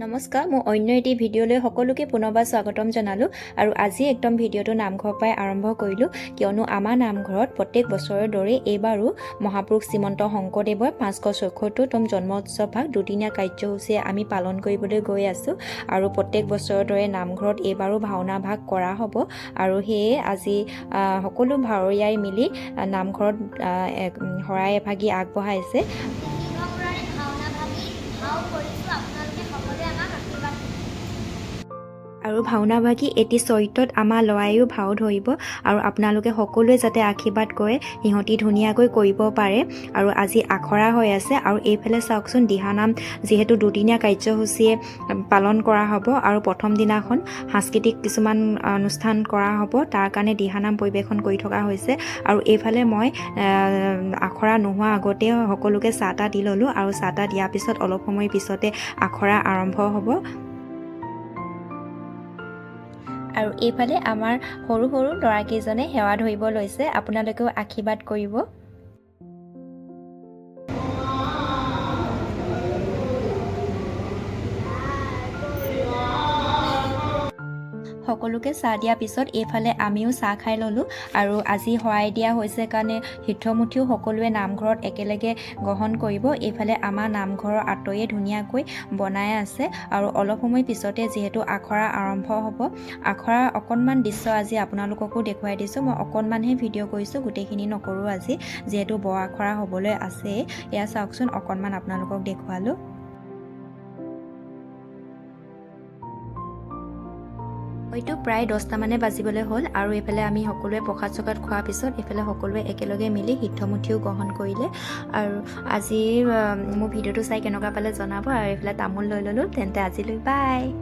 নমস্কাৰ, মোৰ অন্য এটি ভিডিঅ'লৈ সকলোকে পুনৰবাৰ স্বাগতম জনালোঁ। আৰু আজি একদম ভিডিঅ'টো নামঘৰৰ পৰাই আৰম্ভ কৰিলোঁ, কিয়নো আমাৰ নামঘৰত প্ৰত্যেক বছৰৰ দৰে এইবাৰো মহাপুৰুষ শ্ৰীমন্ত শংকৰদেৱৰ 576তম জন্ম উৎসৱ ভাগ দুদিনীয়া কাৰ্যসূচীৰে আমি পালন কৰিবলৈ গৈ আছোঁ। আৰু প্ৰত্যেক বছৰৰ দৰে নামঘৰত এইবাৰো ভাওনা ভাগ কৰা হ'ব। আৰু সেয়ে আজি সকলো ভাৱৰীয়াই মিলি নামঘৰত শৰাই এভাগি আগবঢ়াইছে। সিংহপুৰাণী ভাওনা ভাগি ভাও কৰিছোঁ। আপোনালোকে সকলোৱে আমাক আশীৰ্বাদ দিব। আৰু ভাওনাভাগী এটি চৰিত্ৰত আমাৰ ল'ৰাইও ভাও ধৰিব আৰু আপোনালোকে সকলোৱে যাতে আশীৰ্বাদ কৰে, সিহঁতি ধুনীয়াকৈ কৰিব পাৰে। আৰু আজি আখৰা হৈ আছে। আৰু এইফালে চাওকচোন, দিহানাম যিহেতু দুদিনীয়া কাৰ্যসূচীয়ে পালন কৰা হ'ব আৰু প্ৰথম দিনাখন সাংস্কৃতিক কিছুমান অনুষ্ঠান কৰা হ'ব, তাৰ কাৰণে দিহানাম পৰিৱেশন কৰি থকা হৈছে। আৰু এইফালে মই আখৰা নোহোৱা আগতে সকলোকে চাহ তাহ দি ল'লোঁ আৰু চাহ তাহ দিয়াৰ পিছত অলপ সময় পিছতে আখৰা আৰম্ভ হ'ব। আৰু এইফালে আমাৰ সৰু সৰু ল'ৰাকেইজনে সেৱা ধৰিব লৈছে। আপোনালোকেও আশীৰ্বাদ কৰিব। সকলোকে চাহ দিয়াৰ পিছত এইফালে আমিও চাহ খাই ল'লোঁ। আৰু আজি শৰাই দিয়া হৈছে কাৰণে সিদ্ধমুঠিও সকলোৱে নামঘৰত একেলগে গ্ৰহণ কৰিব। এইফালে আমাৰ নামঘৰৰ আঁতৰিয়ে ধুনীয়াকৈ বনাই আছে। আৰু অলপ সময় পিছতে যিহেতু আখৰা আৰম্ভ হ'ব, আখৰা অকণমান দৃশ্য আজি আপোনালোককো দেখুৱাই দিছোঁ। মই অকণমানহে ভিডিঅ' কৰিছোঁ, গোটেইখিনি নকৰোঁ আজি, যিহেতু বৰ আখৰা হ'বলৈ আছেই। এয়া চাওকচোন, অকণমান আপোনালোকক দেখুৱালোঁ। হয়তো প্ৰায় 10টামানে বাজিবলৈ হ'ল। আৰু এইফালে আমি সকলোৱে প্ৰসাদ চসাদ খোৱাৰ পিছত এইফালে সকলোৱে একেলগে মিলি সিদ্ধমুঠিও গ্ৰহণ কৰিলে। আৰু আজি মোৰ ভিডিঅ'টো চাই কেনেকুৱা পালে জনাব। আৰু এইফালে তামোল লৈ ল'লোঁ। তেন্তে আজিলৈ বাই।